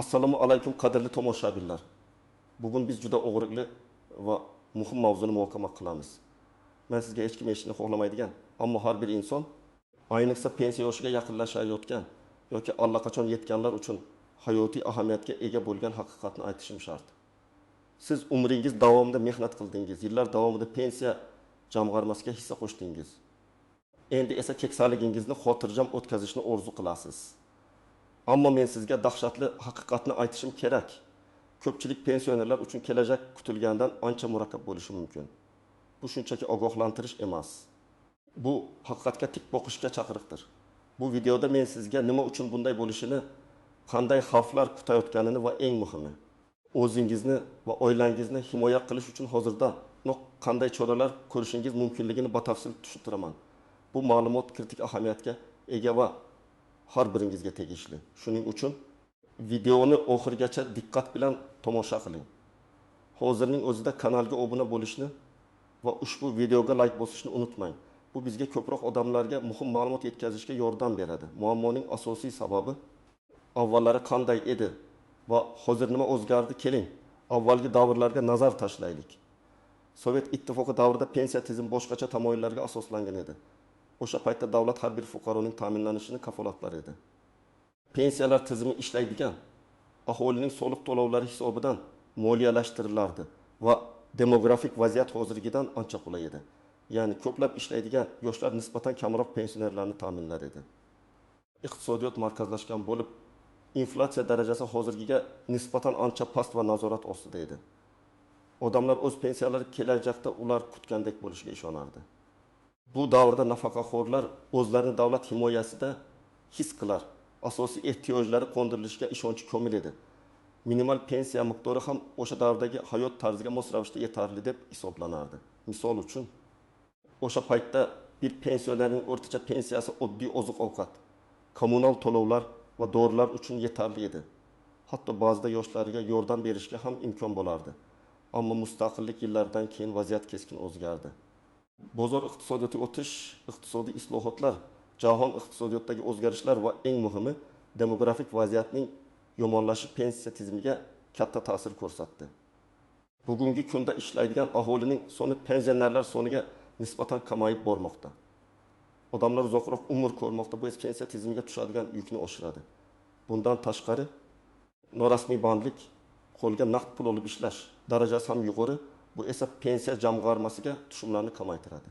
Assalomu alaykum, qadrli tomoshabinlar. Bugun biz juda og'riqli va muhim mavzuni muhokama qilamiz. Men sizga hech kim eshitishni xohlamaydigan, ammo har bir inson, ayniqsa pensiya yoshiga yaqinlashayotgan yoki allaqachon yetganlar uchun hayotiy ahamiyatga ega bo'lgan haqiqatni aytishim shart. Siz umringiz davomida mehnat qildingiz, yillar davomida pensiya jamg'armasiga hissa qo'shdingiz. Endi esa keksaligingizni xotirjam o'tkazishni orzu qilasiz. Ammo men sizga dahshatli haqiqatni aytishim kerak. Ko'pchilik pensionerlar uchun kelajak kutilgandan ancha murakkab bo'lishi mumkin. Bu shunchaki ogohlantirish emas. Bu haqiqatga tik boqishga chaqiriqdir. Bu videoda men sizga nima uchun bunday bo'lishini, qanday xavflar kutayotganini va eng muhimi, o'zingizni va oilangizni himoya qilish uchun hozirda qanday choralar ko'rishingiz mumkinligini batafsil tushuntiraman. Bu ma'lumot kritik ahamiyatga ega va har biringizga tegishli. Shuning uchun videoni oxirigacha diqqat bilan tomosha qiling. Hozirning o'zida kanalga obuna bo'lishni va ushbu videoga like bosishni unutmang. Bu bizga ko'proq odamlarga muhim ma'lumot yetkazishga yordam beradi. Muammoning asosiy sababi avvallari qanday edi va hozir nima o'zgardi? Keling, avvalgi davrlarga nazar tashlaylik. Sovet ittifoqi davrida pensiya tizimi boshqacha tamoyillarga asoslangan edi. O'sha paytda davlat har bir fuqaroning ta'minlanishini kafolatlar edi. Pensiyalar tizimi ishlaydigan, aholining soliq to'lovlari hisobidan moliyalashtirilardi va demografik vaziyat hozirgidan ancha qulay edi. Ya'ni ko'plab ishlaydigan yoshlar nisbatan kamroq pensionerlarni ta'minlar edi. Iqtisodiyot markazlashgan bo'lib, inflyatsiya darajasi hozirgiga nisbatan ancha past va nazorat ostida edi. Odamlar o'z pensiyalari kelajakda ular kutgandek bo'lishiga ishonardi. Bu davrda nafaqaxo'rlar o'zlarini davlat himoyasida his qilar, asosiy ehtiyojlari qondirilishiga ishonchi komil edi. Minimal pensiya miqdori ham o'sha davrdagi hayot tarziga mos ravishda yetarli deb hisoblanardi. Misol uchun, o'sha paytda bir pensionerning o'rtacha pensiyasi oddiy oziq-ovqat, kommunal to'lovlar va dorilar uchun yetarli edi. Hatto ba'zida yoshlarga yordam berishga ham imkon bo'lardi. Ammo mustaqillik yillaridan keyin vaziyat keskin o'zgardi. Bozor iqtisodiyotiga o'tish, iqtisodiy islohotlar, jahon iqtisodiyotidagi o'zgarishlar va eng muhimi demografik vaziyatning yomonlashishi pensiya tizimiga katta ta'sir ko'rsatdi. Bugungi kunda ishlaydigan aholining soni pensionerlar soniga nisbatan kamayib bormoqda. Odamlar uzoqroq umr ko'rmoqda, bu esa pensiya tizimiga tushadigan yukni oshiradi. Bundan tashqari, norasmiy bandlik, qo'lga naqd pul olib ishlash darajasi ham yuqori. Bu esa pensiya jamg'armasiga tushumlarni kamaytiradi.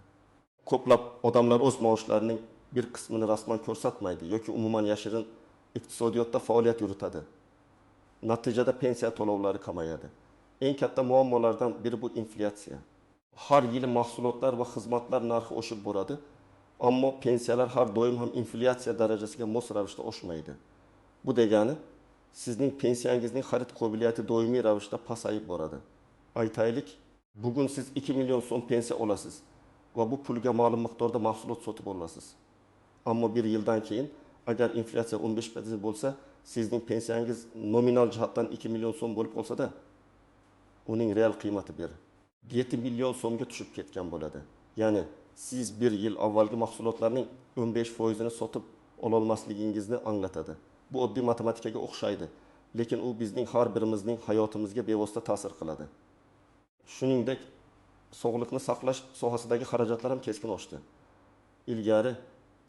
Ko'plab odamlar o'z maoshlarining bir qismini rasman ko'rsatmaydi yoki umuman yashirin iqtisodiyotda faoliyat yuritadi. Natijada pensiya to'lovlari kamayadi. Eng katta muammolardan biri bu inflyatsiya. Har yili mahsulotlar va xizmatlar narxi oshib boradi, ammo pensiyalar har doim ham inflyatsiya darajasiga mos ravishda oshmaydi. Bu degani sizning pensiyangizning xarid qobiliyati doimiy ravishda pasayib boradi. Aytaylik, bugun siz 2 million so'm pensiya olasiz va bu pulga ma'lum miqdorda mahsulot sotib olasiz. Ammo bir yildan keyin agar inflyatsiya 15% bo'lsa, sizning pensiyangiz nominal jihatdan 2 million so'm bo'lib qolsa-da, uning real qiymati 7 million so'mga tushib ketgan bo'ladi. Ya'ni siz bir yil avvalgi mahsulotlarning 15%ini sotib ololmasligingizni anglatadi. Bu oddiy matematikaga o'xshaydi, lekin u bizning har birimizning hayotimizga bevosita ta'sir qiladi. Shuningdek, sog'liqni saqlash sohasidagi xarajatlar ham keskin oshdi. Ilgari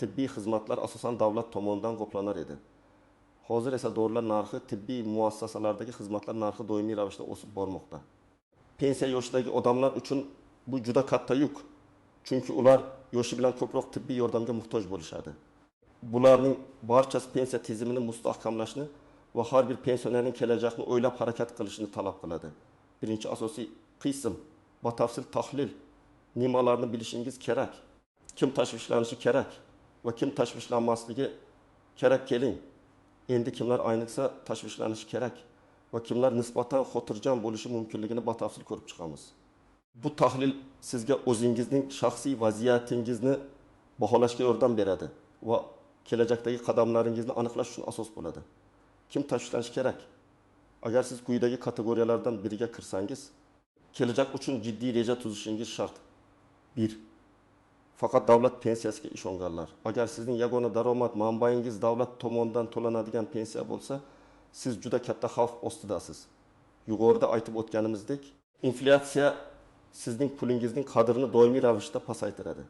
tibbiy xizmatlar asosan davlat tomonidan qoplanar edi. Hozir esa dorilar narxi, tibbiy muassasalardagi xizmatlar narxi doimiy ravishda o'sib bormoqda. Pensiya yoshidagi odamlar uchun bu juda katta yuk, chunki ular yoshi bilan ko'proq tibbiy yordamga muhtoj bo'lishadi. Bularning barchasi pensiya tizimini mustahkamlashni va har bir pensionerning kelajakni o'ylab harakat qilishini talab qiladi. Birinchi asosiy qism batafsil tahlil. Nimalarni bilishingiz kerak, kim tashvishlanishi kerak va kim tashvishlanmasligi kerak. Keling, endi kimlar ayniqsa tashvishlanishi kerak va kimlar nisbatan xotirjam bo'lishi mumkinligini batafsil ko'rib chiqamiz. Bu tahlil sizga o'zingizning shaxsiy vaziyatingizni baholashga yordam beradi va kelajakdagi qadamlaringizni aniqlash uchun asos bo'ladi. Kim tashvishlanishi kerak? Agar siz quyidagi kategoriyalardan biriga kirsangiz, kelajak uchun jiddiy reja tuzishingiz shart. 1. Faqat davlat pensiyasiga ishonganlar. Agar sizning yagona daromad manbangiz davlat tomonidan to'lanadigan pensiya bo'lsa, siz juda katta xavf ostidasiz. Yuqorida aytib o'tganimizdek, inflyatsiya sizning pulingizning qadrini doimiy ravishda pasaytiradi.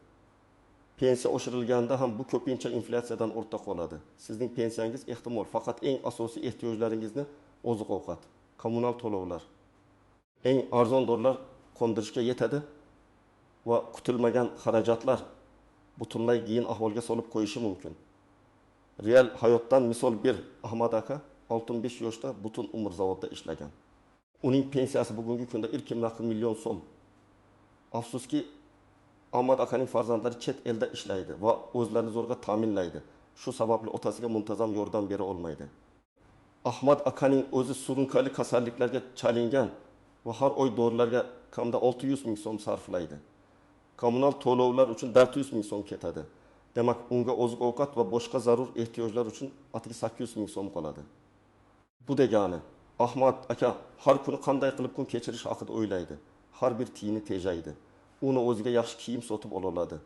Pensiya oshirilganda ham bu ko'pincha inflyatsiyadan ortda qoladi. Sizning pensiyangiz ehtimol faqat eng asosiy ehtiyojlaringizni oziq-ovqat, kommunal to'lovlar, eng arzon dorilar qondirishga yetadi va kutilmagan xarajatlar butunlay qiyin ahvolga solib qo'yishi mumkin. Real hayotdan misol bir, Ahmad aka 65 yoshda butun umr zavodda ishlagan. Uning pensiyasi bugungi kunda 2,5 million so'm. Afsuski, Ahmad akaning farzandlari chet elda ishlaydi va o'zlarini zo'rg'a ta'minlaydi. Shu sababli otasiga muntazam yordam bera olmaydi. Ahmad akaning o'zi surunkali kasalliklarga chalingan va har oy dorilarga kamida 600 ming so'm sarflaydi. Kommunal to'lovlar uchun 400 ming so'm ketadi. Demak, unga oziq-ovqat va boshqa zarur ehtiyojlar uchun atigi 800 ming so'm qoladi. Bu degani, Ahmad aka har kuni qanday qilib kun kechirish haqida o'ylaydi. Har bir tiyini tejaydi. Uni o'ziga yaxshi kiyim sotib ola oladi.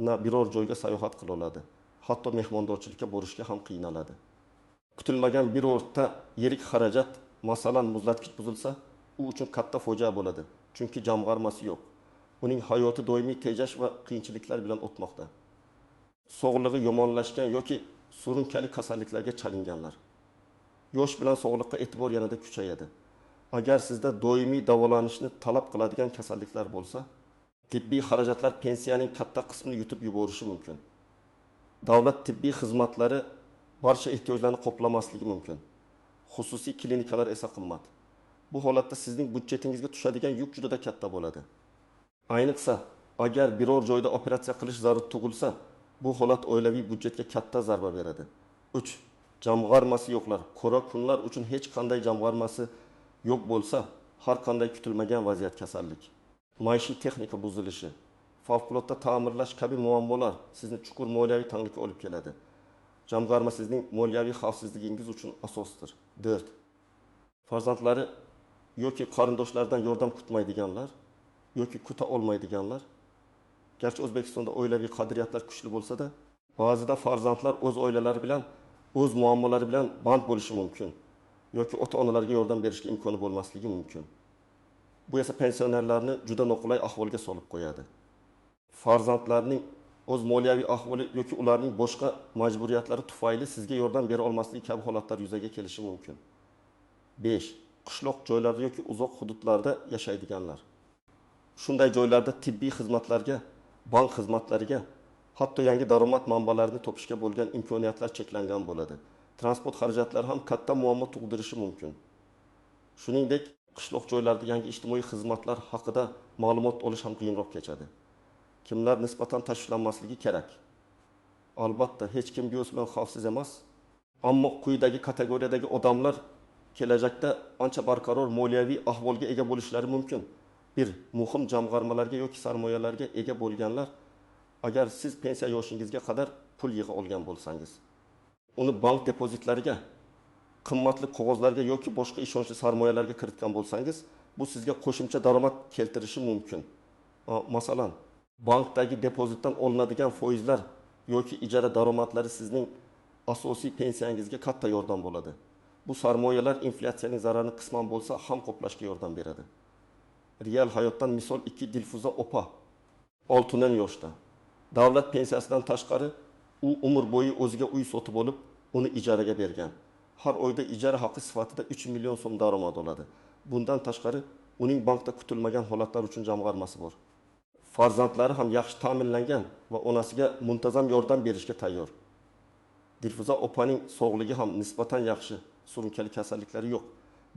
Na biror joyga sayohat qila oladi. Hatto mehmondorchilikka borishga ham qiynaladi. Kutilmagan birorta yirik xarajat, masalan, muzlatgich buzilsa, u uchun katta fojia bo'ladi. Chunki jamg'armasi yo'q. Uning hayoti doimiy tejash va qiyinchiliklar bilan o'tmoqda. Sog'lig'i yomonlashgan yoki surunkali kasalliklarga chalinganlar. Yosh bilan sog'liqqa e'tibor yanada kuchayadi. Agar sizda doimiy davolanishni talab qiladigan kasalliklar bo'lsa, tibbiy xarajatlar pensiyaning katta qismini yutib yuborishi mumkin. Davlat tibbiy xizmatlari barcha ehtiyojlarni qoplamasligi mumkin. Xususiy klinikalar esa qimmat. Bu holatda sizning budjetingizga tushadigan yuk juda katta bo'ladi. Ayniqsa, agar biror joyda operatsiya qilish zarur tug'ilsa, bu holat oilaviy budjetga katta zarba beradi. 3. Jamg'armasi yo'qlar. Qora kunlar uchun hech qanday jamg'armasi yo'q bo'lsa, har qanday kutilmagan vaziyat kasallik, maishiy texnika buzilishi, favqulodda ta'mirlash kabi muammolar sizni chuqur moliyaviy tanglikka olib keladi. Jamg'arma sizning moliyaviy xavfsizligingiz uchun asosdir. 4. Farzandlari yoki qarindoshlardan yordam kutmaydiganlar yoki kuta olmaydiganlar. Garchi O'zbekistonda oilaviy qadriyatlar kuchli bo'lsa-da, ba'zida farzandlar o'z oilalari bilan, o'z muammolari bilan band bo'lishi mumkin yoki ota-onalarga yordam berishga imkoni bo'lmasligi mumkin. Bu esa pensionerlarni juda noqulay ahvolga solib qo'yadi. Farzandlarning o'z moliyaviy ahvoli yoki ularning boshqa majburiyatlari tufayli sizga yordam bera olmasligi kabi holatlar yuzaga kelishi mumkin. 5. Qishloq joylarda yoki uzoq hududlarda yashaydiganlar. Shunday joylarda tibbiy xizmatlarga, bank xizmatlariga, hatto yangi daromad manbalarini topishga bo'lgan imkoniyatlar cheklangan bo'ladi. Transport xarajatlari ham katta muammo tug'dirishi mumkin. Shuningdek, qishloq joylarda yangi ijtimoiy xizmatlar haqida ma'lumot olish ham qiyinroq kechadi. Kimlar nisbatan tashvishlanmasligi kerak? Albatta, hech kim bu bilan xavfsiz emas, ammo quyidagi kategoriyadagi odamlar kelajakda ancha barqaror moliyaviy ahvolga ega bo'lishlari mumkin. 1. Muhim jamg'armalarga yoki sarmoyalarga ega bo'lganlar. Agar siz pensiya yoshingizga qadar pul yig'a olgan bo'lsangiz, uni bank depozitlariga, qimmatli qog'ozlarga yoki boshqa ishonchli sarmoyalarga kiritgan bo'lsangiz, bu sizga qo'shimcha daromad keltirishi mumkin. Masalan, bankdagi depozitdan olinadigan foizlar yoki ijara daromadlari sizning asosiy pensiyangizga katta yordam bo'ladi. Bu sarmoyalar inflyatsiyaning zararini qisman bo'lsa ham qoplashga yordam beradi. Real hayotdan misol 2. Dilfuza opa 60 yoshda. Davlat pensiyasidan tashqari u umr bo'yi o'ziga uy sotib olib, uni ijaraga bergan. Har oyda ijara haqi sifatida 3 million so'm daromad oladi. Bundan tashqari uning bankda kutilmagan holatlar uchun jamg'armasi bor. Farzandlari ham yaxshi ta'minlangan va onasiga muntazam yordam berishga tayyor. Dilfuza opaning sog'ligi ham nisbatan yaxshi, surunkali kasalliklari yo'q.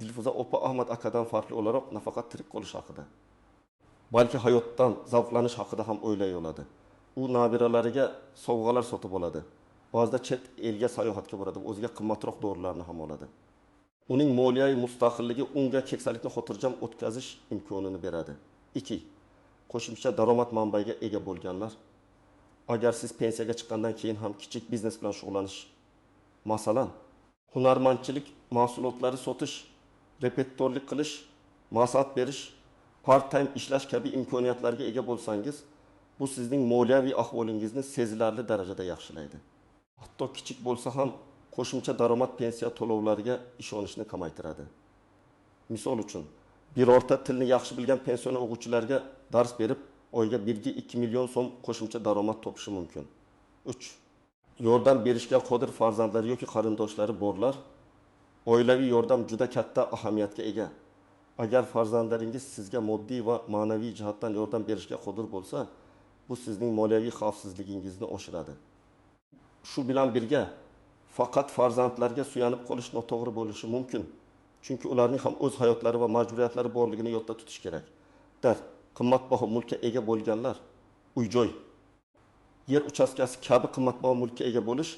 Dilfuza opa Ahmad akadan farqli o'laroq nafaqat tirik qolish haqida, balki hayotdan zavqlanish haqida ham o'ylay oladi. U nabiralariga sovg'alar sotib oladi. Ba'zida chet elga sayohatga boradi, o'ziga qimmatroq dorilarni ham oladi. Uning moliyaviy mustaqilligi unga keksalikni xotirjam o'tkazish imkonini beradi. 2. Qo'shimcha daromad manbaiga ega bo'lganlar. Agar siz pensiyaga chiqqandan keyin ham kichik biznes bilan shug'ullanish, masalan, hunarmandchilik mahsulotlari sotish, repetitorlik qilish, maslahat berish, part-time ishlash kabi imkoniyatlarga ega bo'lsangiz, bu sizning moliyaviy ahvolingizni sezilarli darajada yaxshilaydi. Hatto kichik bo'lsa ham Qo'shimcha daromad pensiya to'lovlariga ishonishni kamaytiradi. Misol uchun, birorta tilni yaxshi bilgan pensioner o'quvchilarga dars berib, oyga 1-2 million so'm qo'shimcha daromad topishi mumkin. 3. Yordam berishga qodir farzandlari yoki qarindoshlari borlar. Oilaviy yordam juda katta ahamiyatga ega. Agar farzandlaringiz sizga moddiy va ma'naviy jihatdan yordam berishga qodir bo'lsa, bu sizning moliyaviy xavfsizligingizni oshiradi. Shu bilan birga faqat farzandlarga suyanib qolish noto'g'ri bo'lishi mumkin. Chunki ularning ham o'z hayotlari va majburiyatlari borligini yodda tutish kerak. 4. Qimmatbaho mulkka ega bo'lganlar, uy-joy, yer uchastkasi kabi qimmatbaho mulkka ega bo'lish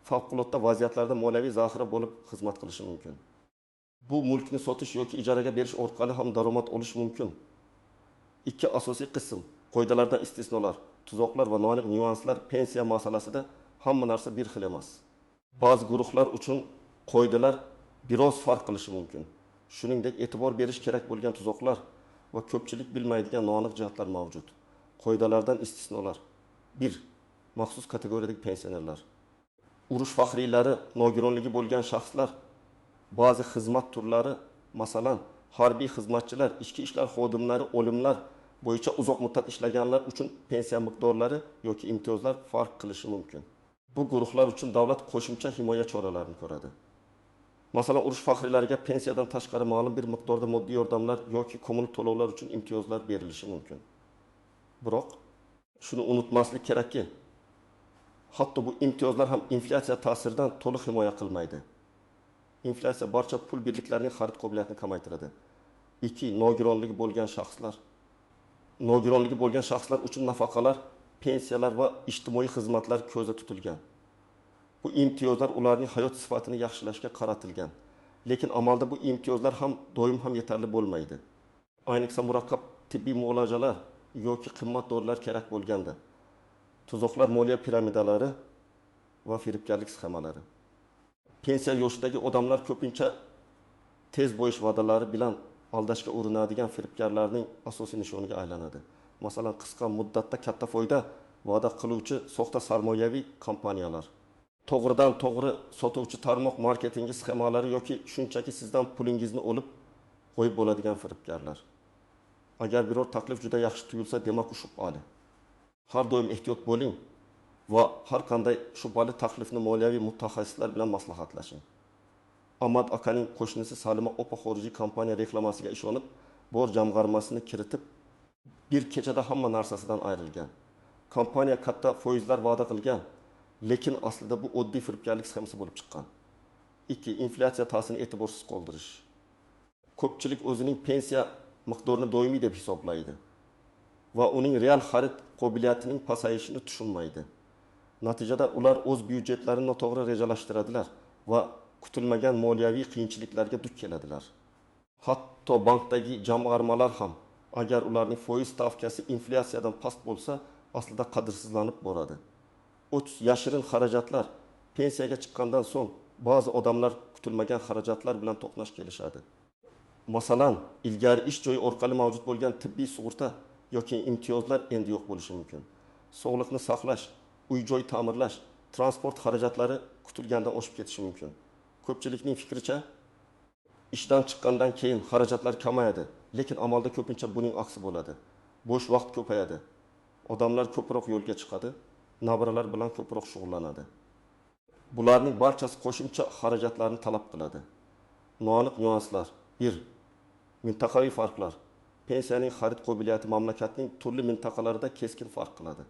favqulodda vaziyatlarda moliyaviy zaxira bo'lib xizmat qilishi mumkin. Bu mulkni sotish yoki ijaraga berish orqali ham daromad olish mumkin. Ikki asosiy qism, qoidalardan istisnolar, tuzoqlar va noaniq nyuanslar pensiya masalasida hamma narsa bir xil emas. Ba'zi guruhlar uchun qoidalar biroz farq qilishi mumkin. Shuningdek, e'tibor berish kerak bo'lgan tuzoqlar va ko'pchilik bilmaydigan noaniq jihatlar mavjud. Qoidalardan istisnolar. 1. Maxsus kategoriyadagi pensionerlar. Urush faxriylari, nogironligi bo'lgan shaxslar, ba'zi xizmat turlari, masalan, harbiy xizmatchilar, ichki ishlar xodimlari, o'limlar bo'yicha uzoq muddat ishlaganlar uchun pensiya miqdorlari yoki imtiyozlar farq qilishi mumkin. Bu guruhlar uchun davlat qo'shimcha himoya choralarini ko'radi. Masalan, urush faxriylariga pensiyadan tashqari ma'lum bir miqdorda moddiy yordamlar yoki kommunal to'lovlar uchun imtiyozlar berilishi mumkin. Biroq shuni unutmaslik kerakki, hatto bu imtiyozlar ham inflyatsiya ta'siridan to'liq himoya qilmaydi. Inflyatsiya barcha pul birliklarining xarid qobiliyatini kamaytiradi. 2. Nogironligi bo'lgan shaxslar. Nogironligi bo'lgan shaxslar uchun nafaqalar, pensiyalar va ijtimoiy xizmatlar ko'zda tutilgan. Bu imtiyozlar ularning hayot sifatini yaxshilashga qaratilgan. Lekin amalda bu imtiyozlar ham doim ham yetarli bo'lmaydi. Ayniqsa murakkab tibbiy muolajalar yoki qimmat dorilar kerak bo'lganda. Tuzoqlar, moliya piramidalari va firibgarlik sxemalari. Pensiya yoshidagi odamlar ko'pincha tez boyish va'dalari bilan aldashga urinadigan firibgarlarning asosiy nishoniga aylanadi. Masalan, qisqa muddatda katta foyda va'da qiluvchi soxta sarmoyaviy kompaniyalar, to'g'ridan to'g'ri sotuvchi tarmoq marketingi sxemalari yoki shunchaki sizdan pulingizni olib qo'yib bo'ladigan firibgarlar. Agar biror taklif juda yaxshi tuyulsa, demak u shubhali. Har doim ehtiyot bo'ling va har qanday shubhali taklifni moliyaviy mutaxassislar bilan maslahatlashing. Ahmad akaning qo'shnisi Salima opa xorijiy kompaniya reklamasiga ishonib, bor jamg'armasini kiritib, bir kechada hamma narsasidan ayrilgan. Kompaniya katta foizlar va'da qilgan, lekin aslida bu oddiy firibgarlik sxemasi bo'lib chiqqan. 2. Inflyatsiya ta'sirini e'tiborsiz qoldirish. Ko'pchilik o'zining pensiya miqdorini doimiy deb hisoblaydi va uning real xarid qobiliyatining pasayishini tushunmaydi. Natijada ular o'z byudjetlarini noto'g'ri rejalashtiradilar va kutilmagan moliyaviy qiyinchiliklarga duch keladilar. Hatto bankdagi jamg'armalar ham, agar ularning foiz stavkasi inflyatsiyadan past bo'lsa, aslida qadrsizlanib boradi. 3. Yashirin xarajatlar. Pensiyaga chiqqandan so'ng ba'zi odamlar kutilmagan xarajatlar bilan to'qnash kelishadi. Masalan, ilgari ish joyi orqali mavjud bo'lgan tibbiy sug'urta yoki imtiyozlar endi yo'q bo'lishi mumkin. Sog'liqni saqlash, uy-joy ta'mirlash, transport xarajatlari kutilgandan oshib ketishi mumkin. Ko'pchilikning fikricha, ishdan chiqqandan keyin xarajatlar kamayadi, lekin amalda ko'pincha buning aksi bo'ladi. Bo'sh vaqt ko'payadi. Odamlar ko'proq yo'lga chiqadi, nabiralar bilan ko'proq shug'ullanadi. Bularning barchasi qo'shimcha xarajatlarni talab qiladi. Noaniq nyuanslar. 1. Mintaqaviy farqlar. Pensiyaning xarid qobiliyati mamlakatning turli mintaqalarida keskin farq qiladi.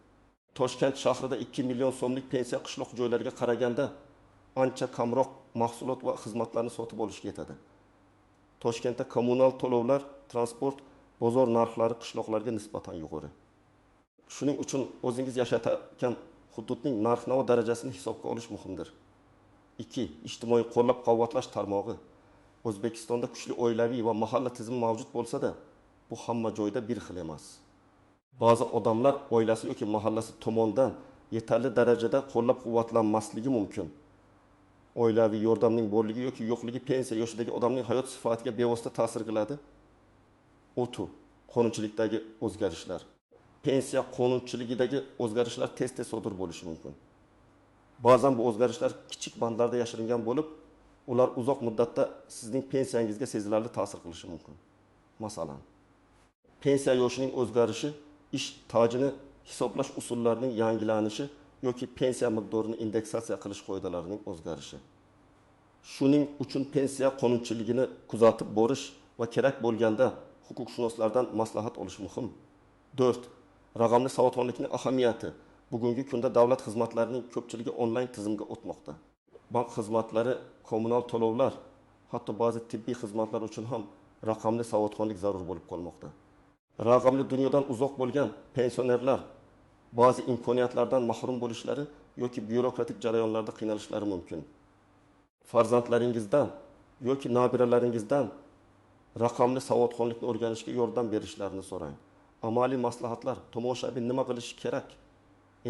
Toshkent shahrida 2 million so'mlik pensiya qishloq joylarga qaraganda ancha kamroq mahsulot va xizmatlarni sotib olishga yetadi. Toshkentda kommunal to'lovlar, transport, bozor narxlari qishloqlarga nisbatan yuqori. Shuning uchun o'zingiz yashayotgan hududning narx-navo darajasini hisobga olish muhimdir. 2. Ijtimoiy qo'llab-quvvatlash tarmog'i. O'zbekistonda kuchli oilaviy va mahalla tizimi mavjud bo'lsa-da, bu hamma joyda bir xil emas. Ba'zi odamlar oilasi yoki mahallasi tomonidan yetarli darajada qo'llab-quvvatlanmasligi mumkin. Oilaviy yordamning borligi yoki yo'qligi pensiya yoshidagi odamning hayot sifatiga bevosita ta'sir qiladi. 3. Qonunchilikdagi o'zgarishlar. Pensiya qonunchiligidagi o'zgarishlar tez-tez sodir bo'lishi mumkin. Ba'zan bu o'zgarishlar kichik bandlarda yashiringan bo'lib, ular uzoq muddatda sizning pensiyangizga sezilarli ta'sir qilishi mumkin. Masalan, pensiya yoshining o'zgarishi, ish stajini hisoblash usullarining yangilanishi yoki pensiya miqdorini indeksatsiya qilish qoidalarining o'zgarishi. Shuning uchun pensiya qonunchiligini kuzatib borish va kerak bo'lganda huquqshunoslardan maslahat olish muhim. 4. Raqamli savodxonlikning ahamiyati. Bugungi kunda davlat xizmatlarining ko'pchiligi onlayn tizimga o'tmoqda. Bank xizmatlari, kommunal to'lovlar, hatto ba'zi tibbiy xizmatlar uchun ham raqamli savodxonlik zarur bo'lib qolmoqda. Raqamli dunyodan uzoq bo'lgan pensionerlar ba'zi imkoniyatlardan mahrum bo'lishlari yoki byurokratik jarayonlarda qiynalishlari mumkin. Farzandlaringizdan yoki nabiralaringizdan raqamli savodxonlikni o'rganishga yordam berishlarini so'rang. Amaliy maslahatlar, tomoshabin nima qilishi kerak?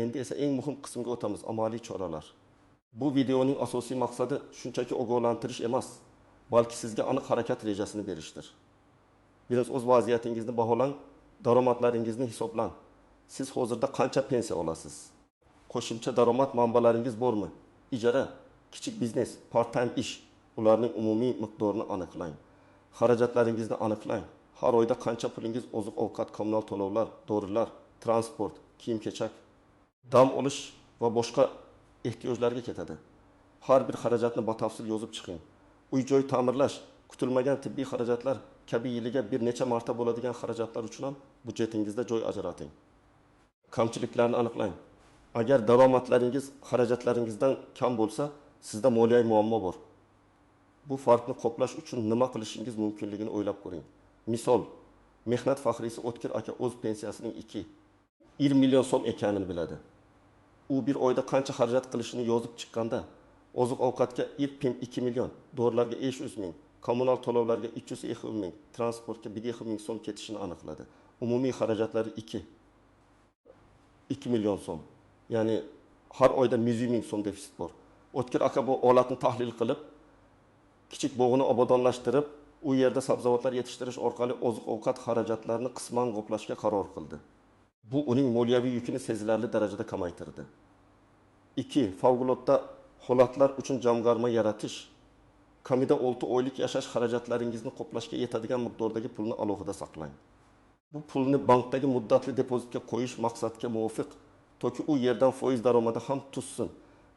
Endi esa eng muhim qismga o'tamiz, amaliy choralar. Bu videoning asosiy maqsadi shunchaki ogohlantirish emas, balki sizga aniq harakat rejasini berishdir. Biraz o'z vaziyatingizni baholang, daromadlaringizni hisoblang. Siz hozirda qancha pensiya olasiz? Qo'shimcha daromad manbalaringiz bormi? Ijara, kichik biznes, part-time ish, ularning umumiy miqdorini aniqlang. Xarajatlaringizni aniqlang. Har oyda qancha pulingiz oziq-ovqat, kommunal to'lovlar, dorilar, transport, kiyim-kechak, dam olish va boshqa ehtiyojlarga ketadi. Har bir xarajatni batafsil yozib chiqing. Uy-joy ta'mirlash, kutilmagan tibbiy xarajatlar kabi yiliga bir necha marta bo'ladigan xarajatlar uchun ham budjetingizda joy ajrating. Kamchiliklarni aniqlang. Agar daromadlaringiz xarajatlaringizdan kam bo'lsa, sizda moliyaviy muammo bor. Bu farqni qoplash uchun nima qilishingiz mumkinligini o'ylab ko'ring. Misol, mehnat faxriysi O'tkir aka o'z pensiyasining 2 million so'm ekanini biladi. U bir oyda qancha xarajat qilishini yozib chiqqanda, oziq-ovqatga 2 million, dorilarga 500 ming, kommunal to'lovlarga 302 ming, transportga 1 ming so'm ketishini aniqladi. Umumiy xarajatlari 2 million so'm. Ya'ni har oyda 100 ming so'm defitsit bor. O'tkir aka bu holatni tahlil qilib, kichik bog'ini obodonlashtirib, u yerda sabzavotlar yetishtirish orqali oziq-ovqat xarajatlarini qisman qoplashga qaror qildi. Bu uning moliyaviy yukini sezilarli darajada kamaytirdi. 2. Favqulodda holatlar uchun jamg'arma yaratish. Kamida 6 oylik yashash xarajatlaringizni qoplashga yetadigan miqdordagi pulni alohida saqlang. Bu pulni bankdagi muddatli depozitga qo'yish maqsadga muvofiq, toki u yerdan foiz daromadi ham tuzsin.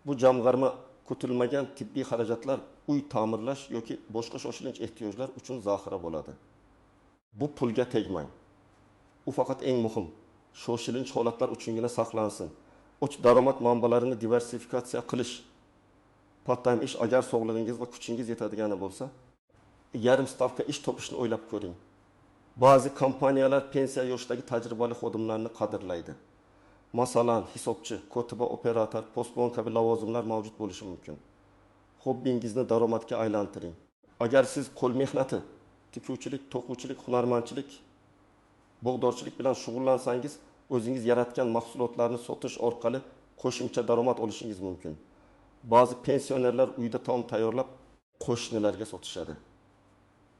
Bu jamg'arma kutilmagan tibbiy xarajatlar, uy ta'mirlash yoki boshqa shoshilinch ehtiyojlar uchun zaxira bo'ladi. Bu pulga tegmang. U faqat eng muhim shoshilinch holatlar uchungina saqlansin. 3. Daromad manbalarini diversifikatsiya qilish. Part-time ish agar sog'lig'ingiz va kuchingiz yetadigani bo'lsa, yarim stavka ish topishni o'ylab ko'ring. Ba'zi kompaniyalar pensiya yoshidagi tajribali xodimlarni qadrlaydi. Masalan, hisobchi, kotiba, operator, posbon kabi lavozimlar mavjud bo'lishi mumkin. Hobbingizni daromadga aylantiring. Agar siz qo'l mehnati, tikuvchilik, to'quvchilik, hunarmandchilik, bog'dorchilik bilan shug'ullansangiz, o'zingiz yaratgan mahsulotlarni sotish orqali qo'shimcha daromad olishingiz mumkin. Ba'zi pensionerlar uyda taom tayyorlab qo'shnilarga sotishadi.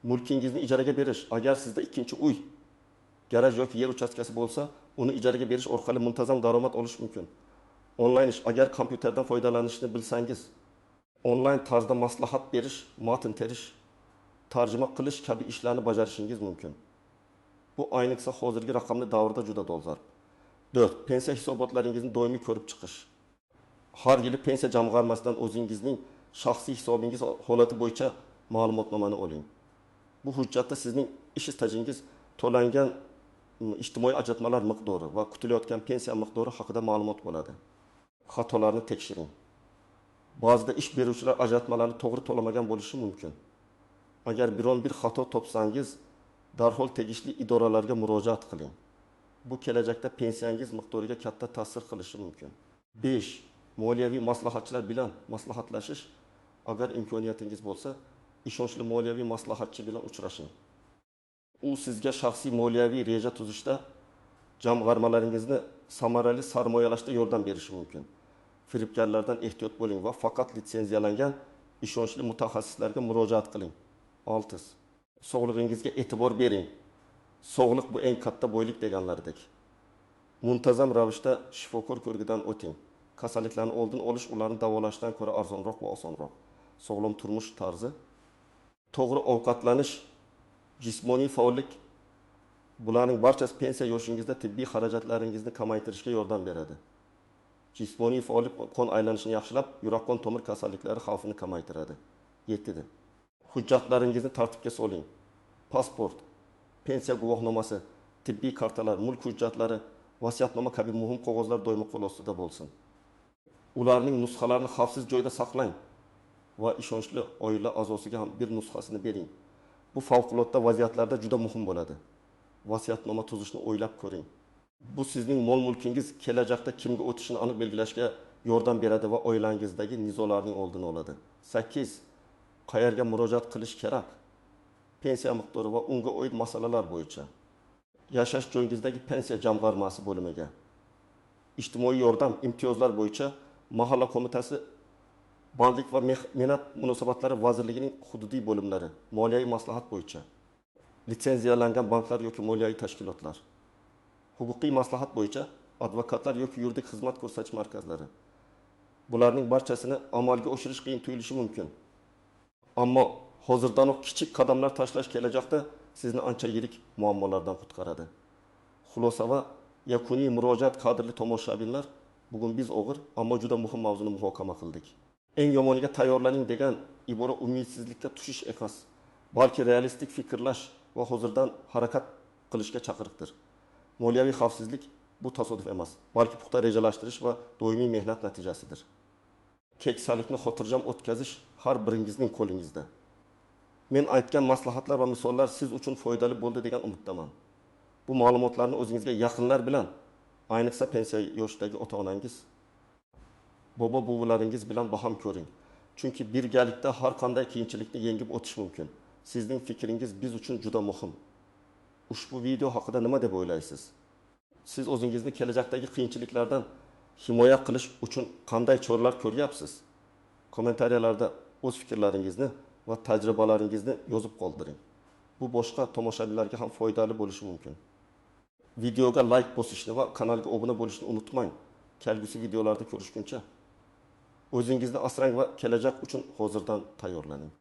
Mulkingizni ijaraga berish. Agar sizda ikkinchi uy, garaj yoki yer uchastkasi bo'lsa, uni ijaraga berish orqali muntazam daromad olish mumkin. Onlayn ish. Agar kompyuterdan foydalanishni bilsangiz, onlayn tarzda maslahat berish, matn terish, tarjima qilish kabi ishlarni bajarishingiz mumkin. Bu ayniqsa hozirgi raqamli davrda juda dolzarb. 4. Pensiya hisobotlaringizni doimiy ko'rib chiqish. Har yili pensiya jamg'armasidan o'zingizning shaxsiy hisobingiz holati bo'yicha ma'lumotnomani oling. Bu hujjatda sizning ish stajingiz, to'langan ijtimoiy ajratmalar miqdori va kutilayotgan pensiya miqdori haqida ma'lumot bo'ladi. Xatolarni tekshiring. Ba'zida ish beruvchilar ajratmalarni to'g'ri to'lamagan bo'lishi mumkin. Agar biron bir xato topsangiz, darhol tegishli idoralarga murojaat qiling. Bu kelajakda pensiyangiz miqdoriga katta ta'sir qilishi mumkin. 5. Moliyaviy maslahatchilar bilan maslahatlashish. Agar imkoniyatingiz bo'lsa, ishonchli moliyaviy maslahatchi bilan uchrashing. U sizga shaxsiy moliyaviy reja tuzishda, jamg'armalaringizni samarali sarmoyalashda yordam berishi mumkin. Firibgarlardan ehtiyot bo'ling va faqat litsenziyalangan ishonchli mutaxassislarga murojaat qiling. 6. Sog'lig'ingizga e'tibor bering. Sog'liq bu eng katta boylik deganlaridek. Muntazam ravishda shifokor ko'rigidan o'ting. Kasalliklarni oldini olish ularni davolashdan ko'ra arzonroq va osonroq. Sog'lom turmush tarzi, to'g'ri ovqatlanish, jismoniy faollik, bularning barchasi pensiya yoshingizda tibbiy xarajatlaringizni kamaytirishga yordam beradi. Jismoniy faollik qon aylanishini yaxshilab, yurak-qon tomir kasalliklari xavfini kamaytiradi. 7. Hujjatlaringizni tartibga soling. Pasport, pensiya guvohnomasi, tibbiy kartalar, mulk hujjatlari, vasiyatnoma kabi muhim qog'ozlar doimo qo'l ostida bo'lsin. Ularning nusxalarini xavfsiz joyda saqlang va ishonchli oila a'zosiga ham bir nusxasini bering. Bu favqulodda vaziyatlarda juda muhim bo'ladi. Vasiyatnoma tuzishni o'ylab ko'ring. Bu sizning mol-mulkingiz kelajakda kimga o'tishini aniq belgilashga yordam beradi va oilangizdagi nizolarning oldini oladi. 8. Qayerga murojaat qilish kerak? Pensiya miqdori va unga oid masalalar bo'yicha. Yashash joyingizdagi pensiya jamg'armasi bo'limiga. Ijtimoiy yordam imtiyozlar bo'yicha mahalla qo'mitasi, bandlik va mehnat munosabatlari vazirligining hududiy bo'limlari, moliyaviy maslahat bo'yicha, litsenziyalangan banklar yoki moliyaviy tashkilotlar, huquqiy maslahat bo'yicha advokatlar yoki yuridik xizmat ko'rsatish markazlari. Bularning barchasini amalga oshirish qiyin tuyulishi mumkin. Ammo hozirdanoq kichik qadamlar tashlash kelajakda sizni ancha yirik muammolardan qutqaradi. Xulosa va yakuniy murojaat. Qadrli tomoshabinlar, bugun biz og'ir, ammo juda muhim mavzuni muhokama qildik. Eng yomoniga tayyorlaning degan ibora umidsizlikka tushish emas, balki realistik fikrlash va hozirdan harakat qilishga chaqiriqdir. Moliyaviy xavfsizlik bu tasodif emas, balki puxta rejalashtirish va doimiy mehnat natijasidir. Keksalikni xotirjam o'tkazish har biringizning qo'lingizda. Men aytgan maslahatlar va misollar siz uchun foydali bo'ldi degan umiddaman. Bu ma'lumotlarni o'zingizga yaqinlar bilan, ayniqsa pensiya yoshidagi ota-onangiz, bobo buvalaringiz bilan baham ko'ring. Chunki birgalikda har qanday qiyinchilikni yengib o'tish mumkin. Sizning fikringiz biz uchun juda muhim. Ushbu video haqida nima deb o'ylaysiz? Siz o'zingizni kelajakdagi qiyinchiliklardan himoya qilish uchun qanday choralar ko'ryapsiz? Kommentariyalarda o'z fikrlaringizni va tajribalaringizni yozib qoldiring. Bu boshqa tomoshabinlarga ham foydali bo'lishi mumkin. Videoga like bosishni va kanalga obuna bo'lishni unutmang. Kelgusi videolarda ko'rishguncha o'zingizni asrang va kelajak uchun hozirdan tayyorlaning.